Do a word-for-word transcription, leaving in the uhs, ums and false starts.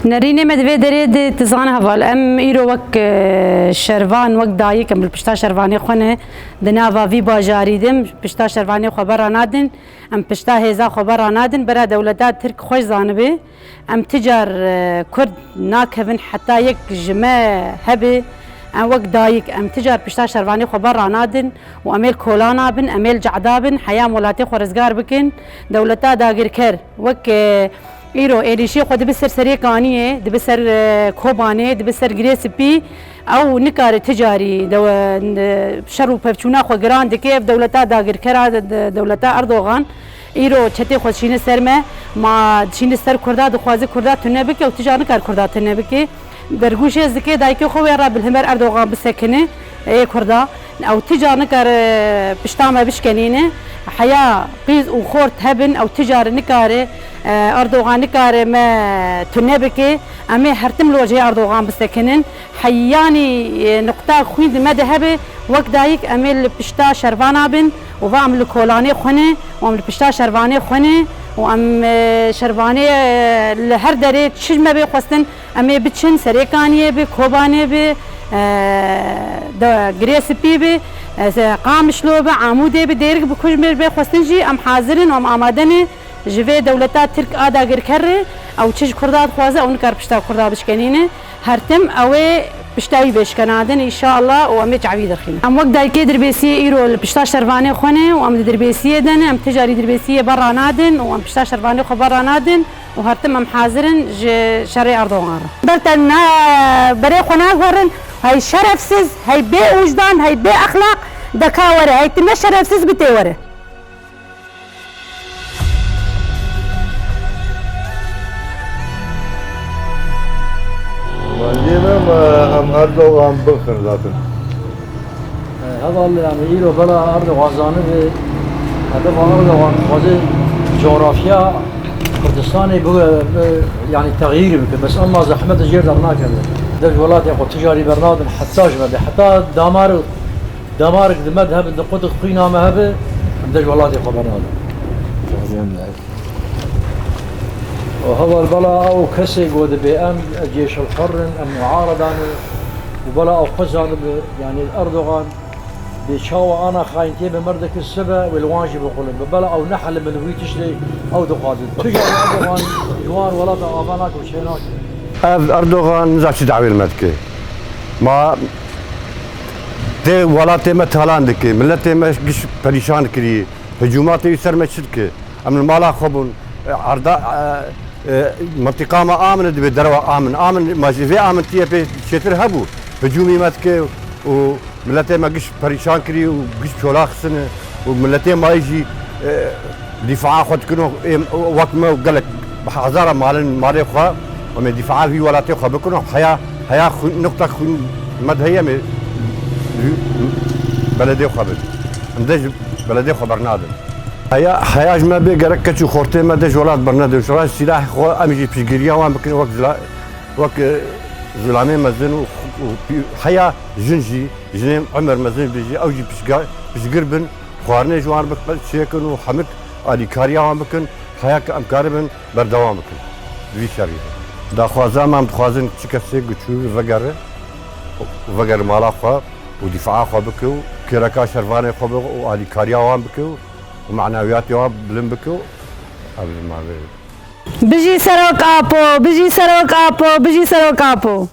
Nerînê me di vê derê de, tu zane heval, em îro wek, e, şervan, wek dayik, em li pişta şervanê xwe ne, di nava vî bajarî de, em pişta şervanê xwe berra nadin, em pişta hêza xwe berra nadin, bera dewleta Tirk xweş zanibe, em ti car, e, Kurd nakevin heta yek ji me hebe, em wek dayik, em ti car pişta şervanê xwe berra nadin û em ê li kolana bin, em ê li cehda bin, heya em welatê xwe rizgar bikin, dewleta dagirker, wek, e, Îro êrîşê xwe dibe ser Serêkaniyê, dibe ser, e, Kobanê, dibe ser Girê Spî. Ew nikare ti carî dewe-, e, şer û pevçûna xwe giran dike. Ev dewleta dagirkera de, de, dewleta Erdogan. Îro çetê xwe dişîne ser me. Ma dişîne ser Kurda, dixwaze Kurda tune bike û ti car nikare Kurda tune bike. Dergûşê ez dike dayikê xwe wê re bi li hember Erdogan bisekine, ê Kurda. Ew ti car nikare pişta me bişkenîne. Heya qîz û xort hebin, ew ti car nikare, e, Erdogan nikare me tune bike. Em ê her tim li ojê Erdogan bisekinin. Heyanî, e, nuqta xwîn di me de hebe, wek dayik em ê li pişta şervana bin û va em li kolanê xwe ne û em li pişta şervanê xwe ne û em, e, şervanê, e, li her derê çi me bê xwestin, em ê biçin Serêkaniyê bi, Kobanê bi, e, de, Girê Spî bi, e, se-, Qamişlo bi, Amûdê bi, Dêrik bi, ku ji me bê xwestin jî em hazir in û em amade ne ji vê dewleta Tirk a dagirker re. Ew çi ji Kurda dixwaze, ew nikar pişta Kurda bişkenîne. Her tim ew ê pişta wî bê şkenandin, înşallah, û em ê çavî derxînin. Em wek dayikê Dirbêsiyê îro li pişta şervanê xwe ne û em di Dirbêsiyê de ne, em ti carî Dirbêsiyê berra nadin û em pişta şervanê xwe berra nadin. û her tim em hazir in ji şerê Erdogan re. Ber te na-, berê xwe naguherin, hey şerefsiz, hey bê wijdan, hey bê exlaq, deka were, hey tu ne şerefsiz bi tê were. Em Erdogan bixin zaten. Heval, yani, îro bela Erdogan zanibe, hedefa Erdogan dixwaze coğrafya Kurdistanê bi, bi, yani, texyîr bike. Bes ema zehmet jêr de nakeve. Em dê ji welatê xwe ti carî bernadin, heta ji me de, heta damar, damarek di me de hebe, di qutik xwîna me hebe, em dê ji welatê xwe bernadin. Û heval bela ew kesê ku dibê em cêşilxwer in, em muarada ne û bela ew xwe zanibe, yanî Erdogan bê çawa ana xayîntiyê bi merdekî sibe wê li wan jî biqulin. Bi bela ew nehelimin li wî tiştê ew dixwazin. Tu jî Erdogan ji wan welata ava nake û çê nake. Ev Erdogan niza çi dawê li me dike. Ma dê welatê me talan dike, miletê me giş perîşan kirî, hicûmatê wî ser me çi dike? Em li mala xwe bûn, e, erda, e, e, mintiqa me amin e, divê derwa amin. Amin, ma ji vê amintiyê pê çêtir hebû. Hicûmî me dike û miletê me giş perîşan kirî û giş çola xistine û miletê me jî, e, dîfaa xwe dikin û êm, wek me û gelek bi hezara malin malê xwe, em ê dîfaa vî welatê xwe bikin û heya, heya xwîn, nuqta xwîn me de heye, em ê beledê xwe bidin. Em dê ji beledê xwe bernadin. Heya, heya ji me bê gerek keç û xortê me dê ji welat bernedin. Ji welat sîlahê xwe em jî piştgiriya wan bikin wek zila-, wek, e, zilamê mezin û, û pî-, heya jin jî, jinên emer mezin bi jî, ew jî piştga-, piştgir bin, xwarinê ji wan bi-, çêkin û hemik alîkariya wan bikin, heya ke em karibin berdewam bikin vî şerî. Daxwaza me, em dixwazin çi kesê ku çû vegere, vegere mala xwe û dîfaa xwe bike û kêleka şervanê xwe bike û alîkariya wan bike û û manewiyatê wan bilind bike û ev li me vê. Bijî Serok Apo, bijî Serok Apo, bijî Serok Apo.